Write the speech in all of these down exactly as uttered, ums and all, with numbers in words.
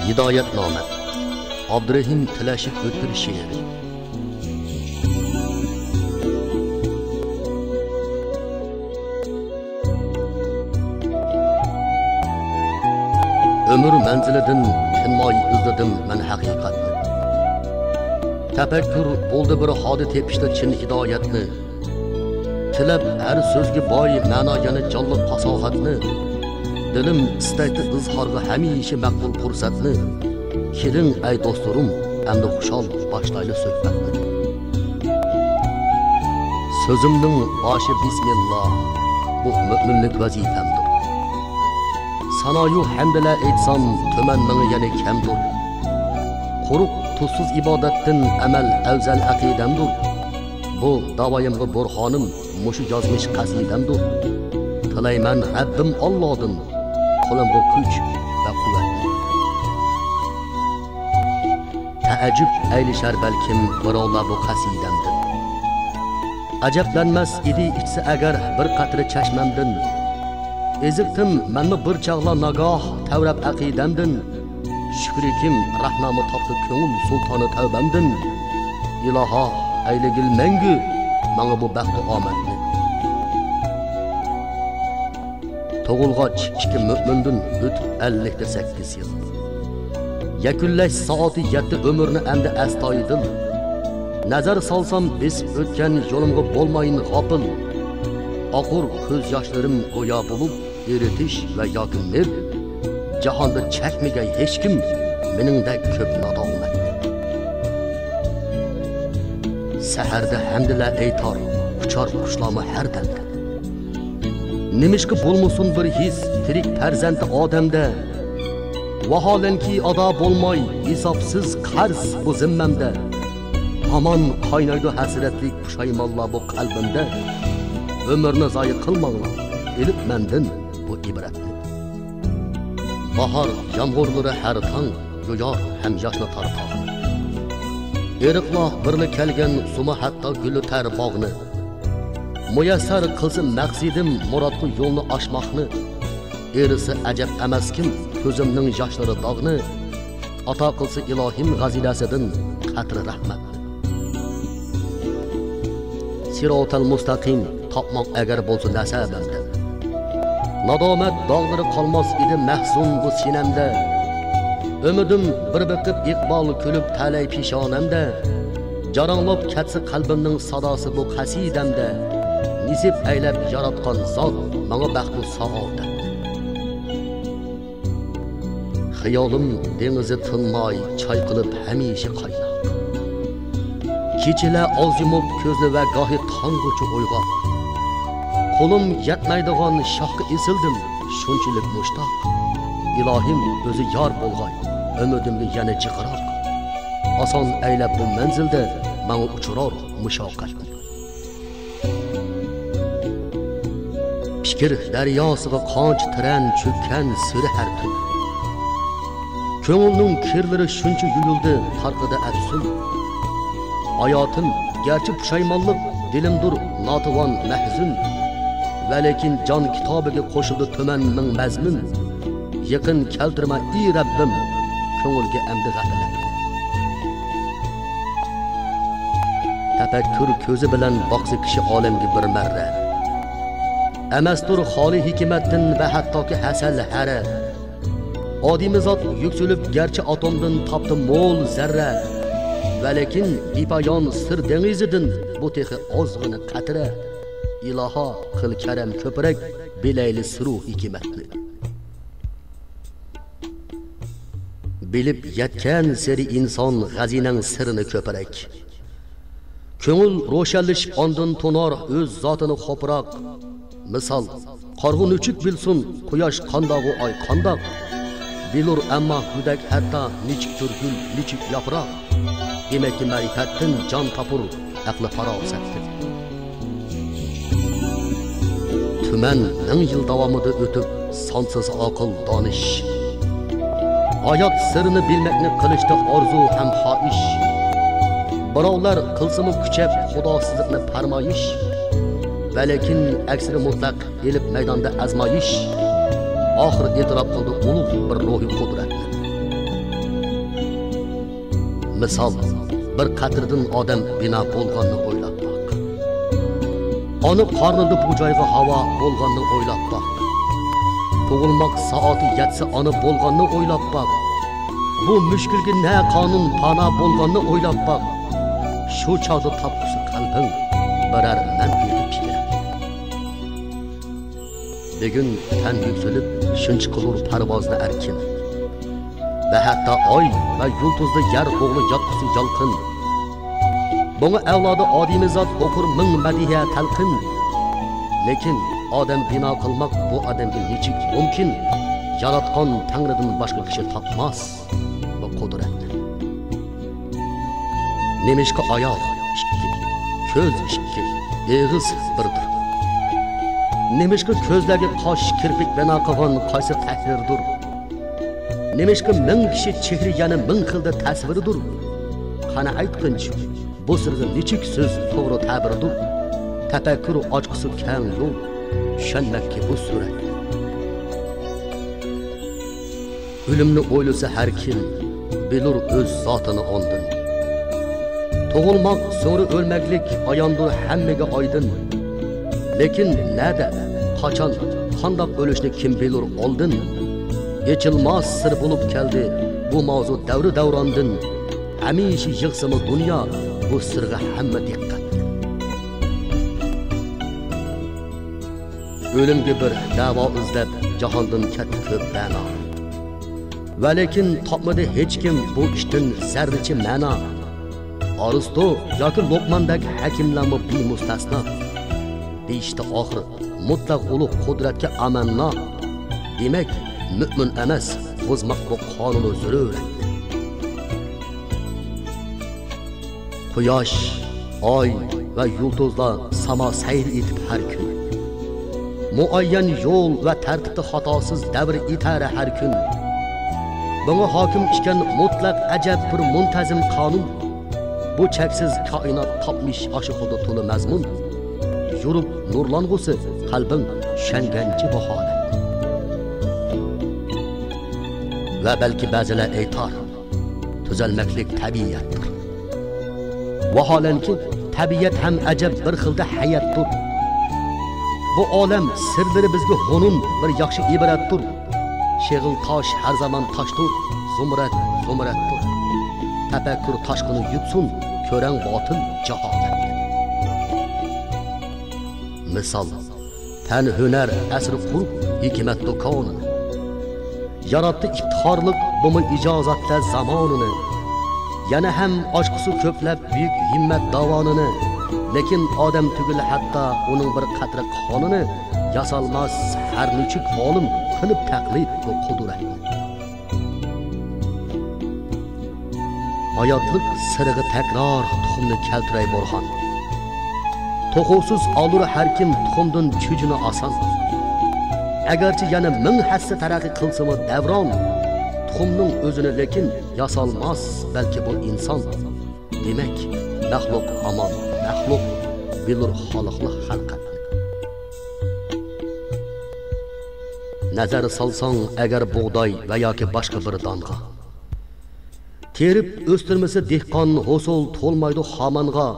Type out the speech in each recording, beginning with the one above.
ھىدايەتنامە. ئابدۇرېھىم تىلەشىپ ئۆتكۈر شېئىرى. ئۆمۈر مەنزىلىدىن تىنماي ئىزلىدىم مەن ھەقىقەتنى. تەپەككۇر بولدى بىر ھادى تېپىشتا چىن ھىدايەتنى. تىلەپ ھەر سۆزگە باي مەنا يەنە جانلىق پاساھەتنى. دىلىم ئىستەيتتى ئىزھارغا ھەمىشە مەقبۇل پۇرسەتنى. كېلىڭ ئەي دوستلىرىم، ئەمدى خۇشال باشلايلى سۆھبەتنى. سۆزۈمنىڭ باشى بىسمىللا، بۇ مۆمىنلىك ۋەزىپەمدۇر. سانايۇ ھەمدىلە ئېيتسام، تۆمەن مېڭە يەنە كەمدۇر. قۇرۇق، تۇزسىز ئىبادەتتىن ئەمەل ئەۋزەل ئەقىدەمدۇر. بۇ داۋايىمغا بۇرھانىم، مۇشۇ يازمىش قەسىدەمدۇر. تىلەيمەن رەببىم ئاللادىن، قولۇمغا كۈچ ۋە قۇۋۋەتنى. تەئەججۈپ ئەيلىشەر بەلكىم بىراۋلار بۇ قەسىدەمدىن. ئەجەبلەنمەس ئىدى ئىچسە ئەگەر بىر قەترە چەشمەمدىن. ئېزىقتىم مەنمۇ بىر چاغلار ناگاھ تەۋرەپ ئەقىدەمدىن. شۈكرىكىم رەھنامۇ تاپتى كۆڭۈل سۇلتانى تەۋبەمدىن. ئىلاھا، ئەيلىگىل مەڭگۈ ماڭا بۇ بەختۇ ئامەتنى. تۇغۇلغاچ ئىككى مۆمىندىن ئۆتۈپ ئەللىكتە سەككىز يىل. يەكۈنلەش سائىتى يەتتى ئۆمۈرنى ئەمدى ئەستايىدىل. نەزەر سالسام بېسىپ ئۆتكەن يولۇمغا بولمايىن غاپىل. ئاقۇر كۆز ياشلىرىم گويا بولۇپ ئېرىتىش ۋە ياكى نېرىپ. جاھاندا چەكمىگەي ھېچكىم مېنىڭدەك كۆپ نادامەتنى. سەھەردە ھەمدىلە ئېيتار، ئۇچار قۇشلارمۇ ھەر دەمدە. نېمىشقا بولمىسۇن بىر ھېس تىرىك پەرزەنتى ئادەمدە؟ ۋاھالەنكى ئادا بولماي ھېسابسىز قەرز بۇ زىممەمدە. ھامان قاينايدۇ ھەسرەتلىك پۇشايمانلار بۇ قەلبىمدە. ئۆمۈرنى زايە قىلماڭلار، ئېلىپ مەندىن بۇ ئىبرەتنى. باھار يامغۇرلىرى ھەر تاڭ يۇيار ھەم ياشنىتار تاغنى. ئېرىقلار بىرلا كەلگەن سۇمۇ ھەتتا گۈللىتەر باغنى. مۇيەسسەر قىلسا مەقسىتىم مۇرادقا يولنى ئاچماقنى. ئېرىسە ئەجەب ئەمەسكىن كۆزۈمنىڭ ياشلىرى داغنى. ئاتا قىلسا ئىلاھىم غەزىنەسىدىن قەترە رەھمەتنى. سىراتەل مۇستەقىم تاپماق ئەگەر بولسا نەسەبەمدە. نادامەت داغلىرى قالماس ئىدى مەھزۇن بۇ سىنەمدە. ئۈمىدىم بىر بېقىپ ئىقبال كۈلۈپ تەلەي پېشانەمدە. جاراڭلاپ كەتسە قەلبىمنىڭ ساداسى بۇ قەسىدەمدە. نېسىپ ئەيلەپ ياراتقان زات ماڭا بەختۇ سائادەتنى. خىيالىم دېڭىزى تىنماي چايقىلىپ ھەمىشە قايناق. كېچىلەر ئاز يۇمۇپ كۆزنى ۋە گاھى تاڭغىچە ئويغاق. قولۇم يەتمەيدىغان شاخقا ئېسىلدىم، شۇنچىلىك مۇشتاق. ئىلاھىم ئۆزى يار بولغاي، ئۈمىدىمگە يەنە جىقراق. ئاسان ئەيلەپ بۇ مەنزىلدە ماڭا ئۇچرار مۇشەققەتنى. پىكىر دەرياسىغا قانچە تىرەن چۆككەن سىرى ھەر تۈن. كۆڭۈلنىڭ كىرلىرى شۇنچە يۇيۇلدى، تارقىدى ئەپسۇن. ھاياتىم گەرچە پۇشايمانلىق، دىلىمدۇر ناتىۋان مەھزۇن. ۋەلىكىن جان كىتابىگە قوشۇلدى تۈمەن مىڭ مەزمۇن. يېقىن كەلتۈرمە ئى رەببىم، كۆڭۈلگە ئەمدى غەپلەتنى. تەپەككۇر كۆزى بىلەن باقسا كىشى ئالەمگە بىر مەررە. ئەمەستۇر خالىي ھېكمەتتىن ۋە ھەتتاكى ھەسەل ھەرە. ئادىمىزات يۈكسىلىپ گەرچە ئاتومدىن تاپتى مول زەررە. ۋەلىكىن بىپايان سىر دېڭىزىدىن بۇ تېخى ئازغىنە قەترە. ئىلاھا، قىل كەرەم كۆپرەك، بىلەيلى سىرۇ ھېكمەتنى. بىلىپ يەتكەن سېرى ئىنسان غەزىنەڭ سىرىنى كۆپرەك. كۆڭۈل روشەنلىشىپ ئاندىن تونار ئۆز زاتىنى خوپراق. مىسال، قارىغۇ نۆچۈك بىلسۇن، قۇياش قانداغۇ، ئاي قانداق. بىلۇر ئەمما گۆدەك ھەتتا نېچۈكتۇر گۈل، نېچۈك ياپراق. دېمەككى مەرىپەتتىن جان تاپۇر ئەقلى پاراسەتلىك. تۈمەن مىڭ يىل داۋامىدا ئۆتۈپ سانسىز ئاقىل دانىش. ھايات سىرىنى بىلمەكنى قىلىشتا ئارزۇ ھەم خاھىش. بىراۋلار قىلسىمۇ كۈچەپ خۇداسىزلىقنى پەرمايىش، ۋەلىكىن ئەكسىنى مۇتلەق ئېلىپ مەيداندا ئازمايىش، ئاخىر ئېتىراپ قىلدى ئۇلۇغ بىر روھىي قۇدرەتنى. مىسال، بىر قەترىدىن ئادەم بىنا بولغاننى ئويلاپ باق. ئانا قارنىدا بۇ جايغا ھاۋا بولغاننى ئويلاپ باق. تۇغۇلماق سائىتى يەتسە ئانا بولغاننى ئويلاپ باق. بۇ مۈشكۈلگە نە قانۇن پانا بولغاننى ئويلاپ باق. شۇ چاغدا تاپقۇسى قەلبىڭ بىرەر مەنپىي پىكىر. بۈگۈن تەن يۈكسىلىپ شۇنچە قىلۇر پەرۋازنى ئەركىن. ۋە ھەتتا ئاي ۋە يۇلتۇزدا يەر ئوغلى ياققۇسى يالقىن. بۇڭا ئەۋلادى ئادىمىزات ئوقۇر مىڭ مەدھىيە تەلقىن. لېكىن ئادەم بىنا قىلماق بۇ ئادەمگە نېچۈك مۇمكىن؟ ياراتقان تەڭرىدىن باشقا كىشى تاپماس بۇ قۇدرەتنى. نېمىشقا ئاياغ ئىككى، كۆز ئىككى، ئېغىز بىردۇر؟ نېمىشقا كۆزلەرگە قاش، كىرپىك بىنا قىلغان قايسى تەھرىردۇر؟ نېمىشقا مىڭ كىشى چېھرى يەنە مىڭ خىلدا تەسۋىرىدۇر؟ قانا ئېيتقىنچە، بۇ سىرغا نېچۈك سۆز توغرا تەبىردۇر؟ تەپەككۇر ئاچقۇسى كەڭ يول، چۈشەنمەككە بۇ سۈرەتنى. ئۆلۈمنى ئويلىسا ھەر كىم، بىلۇر ئۆز زاتىنى ئاندىن. تۇغۇلماق، سوڭرا ئۆلمەكلىك ئاياندۇر ھەممىگە ئايدىن. لېكىن نەدە، قاچان، قانداق ئۆلۈشنى كىم بىلۇر ئالدىن؟ ئېچىلماس سىر بولۇپ كەلدى بۇ ماۋزۇ دەۋرى دەۋراندىن. ھەمىشە يىغسىمۇ دۇنيا بۇ سىرغا ھەممە دىققەتنى. ئۆلۈمگە بىر دەۋا ئىزدەپ جاھاندىن كەتتى كۆپ بەنا. ۋەلىكىن تاپمىدى ھېچكىم بۇ ئىشتىن زەررىچە مەنا. ئارستو ياكى لوقماندەك ھەكىملەرمۇ بىمۇستەسنا. دېيىشتى ئاخىر مۇتلەق ئۇلۇغ قۇدرەتكە ئامەننا. دېمەك، مۆمىن ئەمەس بۇزماق بۇ قانۇنى زۆرۈر. قۇياش، ئاي ۋە يۇلتۇزلار ساما سەير ئېتىپ ھەر كۈن. مۇئەييەن يول ۋە تەرتىپتە خاتاسىز دەۋر ئېتەر ھەر كۈن. بۇڭا ھاكىم ئىكەن مۇتلەق ئەجەب بىر مۇنتەزىم قانۇن. بۇ چەكسىز كائىنات تاپمىش ئاشۇ خىلدا تولا مەزمۇن. يورۇپ نۇرلانغۇسى قەلبىڭ چۈشەنگەنچە بۇ ھالەتنى. ۋە بەلكى بەزىلەر ئېيتار، تۈزەلمەكلىك تەبىئەتتۇر. ۋاھالەنكى، تەبىئەت ھەم ئەجەب بىر خىلدا ھەياتتۇر. بۇ ئالەم سىرلىرى بىزگە ھۇنۇن بىر ياخشى ئىبرەتتۇر. شېغىل تاش ھەر زامان تاشتۇر، زۇمرەت زۇمرەتتۇر. تەپەككۇر تاشقىنى يۇتسۇن، كۆرەڭ باتىل جاھالەتنى. مىسال، پەن ھۈنەر ئەسىرى قۇرۇپ ھېكمەت دۇكانىنى. ياراتتى ئىپتىخارلىق بۇمۇ ئىجازەتلەر زامانىنى. يەنە ھەم ئاچقۇسى كۆپلەپ بۈيۈك ھىممەت داۋانىنى. لېكىن ئادەم تۈگۈل ھەتتا ئۇنىڭ بىر قەترە قانىنى ياسالماس ھەر نېچۈك ئالىم قىلىپ تەقلىد بۇ قۇدرەتنى. ھاياتلىق سىرىغا تەكرار تۇخۇمنى كەلتۈرەي بورھان. توخۇسىز ئالۇر ھەر كىم تۇخۇمدىن چۈجىنى ئاسان. ئەگەرچە يەنە مىڭ ھەسسە تەرەققىي قىلسىمۇ دەۋران، تۇخۇمنىڭ ئۆزىنى لېكىن ياسالماس بەلكى بۇ ئىنسان. دېمەك، مەخلۇق ھامان مەخلۇق، بىلۇر خالىقلا خەلقەتنى. نەزەر سالساڭ ئەگەر بۇغداي ۋە ياكى باشقا بىر دانغا، تېرىپ ئۆستۈرمىسە دېھقان ھوسۇل تولمايدۇ خامانغا.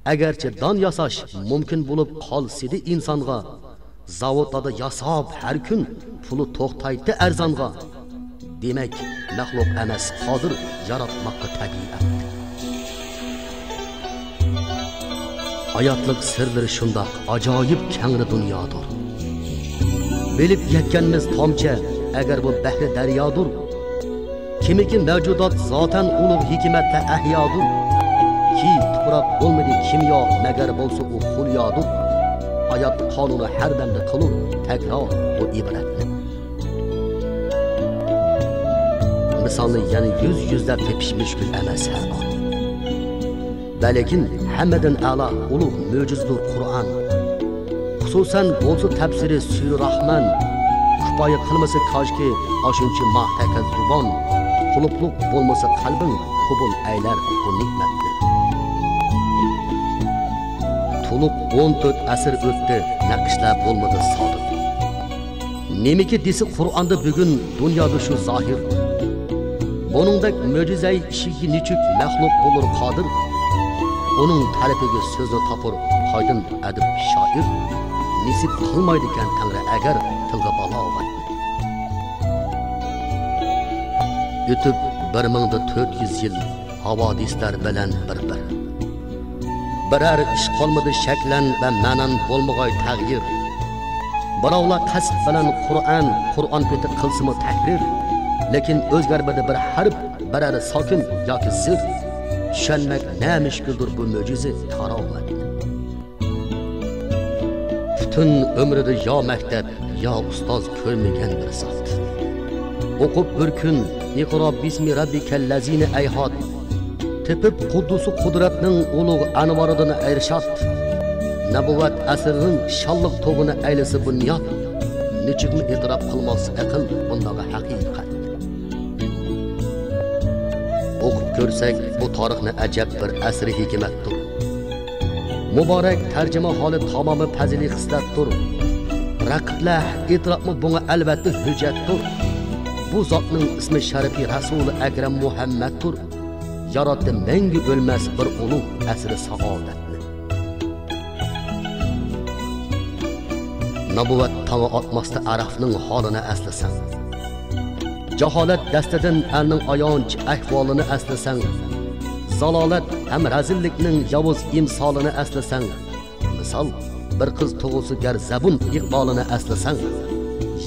ئەگەرچە دان ياساش مۇمكىن بولۇپ قالسىدى ئىنسانغا، زاۋۇتلاردا ياساپ ھەر كۈن پۇلى توختايتتى ئەرزانغا. دېمەك، مەخلۇق ئەمەس قادىر ياراتماققا تەبىئەتنى. ھاياتلىق سىرلىرى شۇنداق ئاجايىپ كەڭرى دۇنيادۇر. بىلىپ يەتكەنمىز تامچە، ئەگەر بۇ بەھرى دەريادۇر. كىمىكى مەۋجۇدات زاتەن ئۇلۇغ ھېكمەتلەر ئەھيادۇر. كى تۇپراق بولمىدى كىميا، مەگەر بولسا ئۇ خۇليادۇر. ھايات قانۇنى ھەر دەمدە قىلۇر تەكرار بۇ ئىبرەتنى. مىسالنى يەنە يۈز يۈزلەپ تېپىش مۈشكۈل ئەمەس ھەر ئان. ۋەلىكىن ھەممىدىن ئەلا ئۇلۇغ مۆجىزىدۇر قۇرئان. خۇسۇسەن بولسا تەپسىرى سۈرە راھمان. كۇپايە قىلمىسا كاشكى ئاشۇنچە ماھ تەكەززۇبان. قۇلۇپلۇق بولمىسا قەلبىڭ، قوبۇل ئەيلەر بۇ نېمەتنى. تولۇق ئون تۆت ئەسىر ئۆتتى، نەقىشلەر بولمىدى سادىر. نېمىكى دېسە قۇرئاندا بۈگۈن دۇنيادا شۇ زاھىر. بۇنىڭدەك مۆجىزەي ئىشىككە نېچۈك مەخلۇق بولۇر قادىر. ئۇنىڭ تەلىپىگە سۆزنى تاپۇر قايدىن ئەدىب شائىر. نېسىپ قىلمايدىكەن تەڭرى ئەگەر تىلغا بالاغەتنى. ئۆتۈپ بىر مىڭدا تۆت يۈز يىل، ھاۋادىسلار بىلەن بىر-بىر. بىرەر ئىش قالمىدى شەكلەن ۋە مەنان بولمىغاي تەغيىر. بىراۋلار قەسىت بىلەن قۇرئان، قۇرئان پېتى قىلسىمۇ تەھرىر. لېكىن ئۆزگەرمىدى بىر ھەرپ، بىرەر ساكىن ياكى زىر. چۈشەنمەك نە مۈشكۈلدۇر بۇ مۆجىزە كارامەتنى. پۈتۈن ئۆمرىدە يا مەكتەپ، يا ئۇستاز كۆرمىگەن بىر زات. ئوقۇپ بىر كۈن، «ئىقرا بىسمى رەببىكەللەزىنى ئەيھات.» تېپىپ قۇددۇسى قۇدرەتنىڭ ئۇلۇغ ئەنۋارىدىن ئەرشاد. نەبۇۋۋەت ئەسرىنىڭ شانلىق تۇغىنى ئەيلىسە بۇنياد. نېچۈكمۇ ئېتىراپ قىلماس ئەقىل بۇنداق ھەقىقەت. ئوقۇپ كۆرسەك، بۇ تارىخنى ئەجەب بىر ئەسىرى ھېكمەتتۇر. مۇبارەك تەرجىمىھالى تامامى پەزىلىي خىسلەتتۇر. رەقىبلەر ئېتىراپمۇ بۇڭا ئەلۋەتتە ھۆججەتتۇر. بۇ زاتنىڭ ئىسمى شەرىپى رەسۇلى ئەكرەم مۇھەممەدتۇر. ياراتتى مەڭگۈ ئۆلمەس بىر ئۇلۇغ ئەسرى سائادەتنى. نەبۇۋۋەت تاڭى ئاتماستا ئەرەبنىڭ ھالىنى ئەسلىسەڭ. جاھالەت دەستىدىن ئەلنىڭ ئايانچ ئەھۋالىنى ئەسلىسەڭ، زالالەت ھەم رەزىللىكنىڭ ياۋۇز ئىمسالىنى ئەسلىسەڭ، مىسال، بىر قىز تۇغۇلسا گەر زەبۇن ئىقبالىنى ئەسلىسەڭ،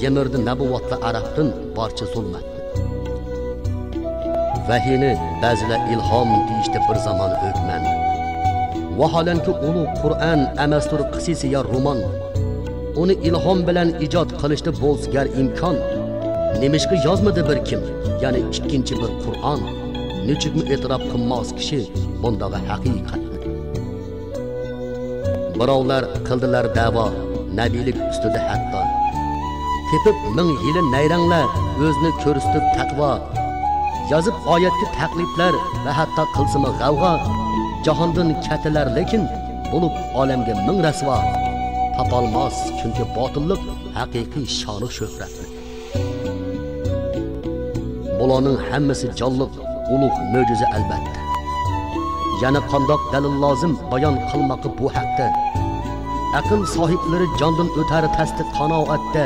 يىمىردى نەبۇۋۋەتلەر ئەرەبتىن بارچە زۇلمەتنى. ۋەھىينى بەزىلەر ئىلھام دېيىشتى بىر زامان ھۆكمەن. ۋاھالەنكى، ئۇلۇغ قۇرئان ئەمەستۇر قىسسىسى يا رومان. ئۇنى ئىلھام بىلەن ئىجاد قىلىشتا بولسا گەر ئىمكان، نېمىشقا يازمىدى بىر كىم، يەنى ئىككىنچى بىر قۇرئان؟ نېچۈكمۇ ئېتىراپ قىلماس كىشى بۇنداق ھەقىقەتنى؟ بىراۋلار قىلدىلار دەۋا نەبىيلىك ئۈستىدە ھەتتا، تېپىپ مىڭ ھىيلە نەيرەڭلەر ئۆزىنى كۆرسىتىپ تەقۋا. يازىپ ئايەتكە تەقلىدلەر ۋە ھەتتا قىلسىمۇ غەۋغا. جاھاندىن كەتتىلەر لېكىن، بولۇپ ئالەمگە مىڭ رەسۋا. تاپالماس چۈنكى باتىللىق ھەقىقىي شانۇ شۆھرەتنى. بۇلارنىڭ ھەممىسى جانلىق ئۇلۇغ مۆجىزە ئەلۋەتتە. يەنە قانداق دەلىل لازىم بايان قىلماققا بۇ ھەقتە؟ ئەقىل ساھىبلىرى جاندىن ئۆتەر تەستە قانائەتتە.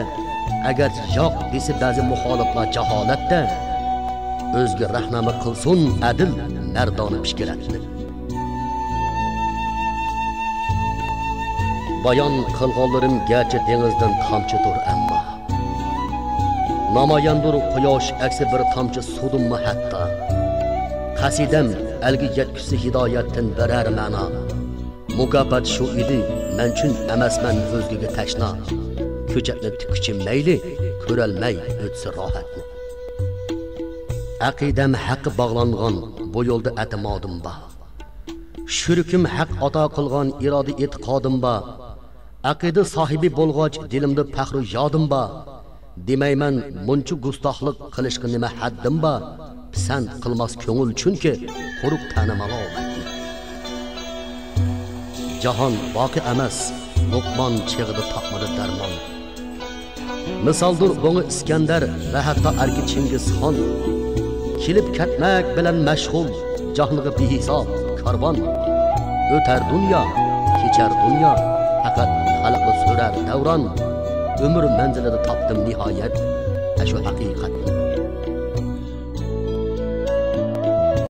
ئەگەرچە ياق دېسە بەزى مۇخالىپلار جاھالەتتە، ئۆزىگە رەھنامە قىلسۇن ئەدىل، مەردانە پىكىر ئەتنى. بايان قىلغانلىرىم گەرچە دېڭىزدىن تامچىدۇر، ئەمما ناماياندۇر قۇياش ئەكسى بىر تامچە سۇدىنمۇ ھەتتا. قەسىدەم ئەلگە يەتكۈزسە ھىدايەتتىن بىرەر مەنا. مۇكاپات شۇ ئىدى، مەن چۈن ئەمەسمەن ئۆزگىگە تەشنا. كۆچەتنى تىككۈچە مەيلى، كۆرەلمەي ئۆتسە راھەتنى. ئەقىدەم ھەققە باغلانغان، بۇ يولدا ئەتىمادىم بار. شۈرىكىم ھەق ئاتا قىلغان، ئىرادە ئېتىقادىم بار. ئەقىدە ساھىبى بولغاچ، دىلىمدا پەخرۇ يادىم بار. دېمەيمەن، مۇنچە گۇستاخلىق قىلىشقا نېمە ھەددىم بار؟ پىسەنت قىلماس كۆڭۈل، چۈنكى قۇرۇق تەنە مالامەتنى. جاھان باقى ئەمەس، لوقمان چېغىدا تاپمىدى دەرمان. مىسالدۇر بۇڭا ئىسكەندەر ۋە ھەتتا ئەركە چىڭگىزخان. كېلىپ كەتمەك بىلەن مەشغۇل جاھانغا بىھېساب كارۋان. ئۆتەر دۇنيا، كېچەر دۇنيا، پەقەت خەلقنى سۈرەر دەۋران. ئۆمۈر مەنزىلىدە تاپتىم نىھايەت ئەشۇ ھەقىقەتنى.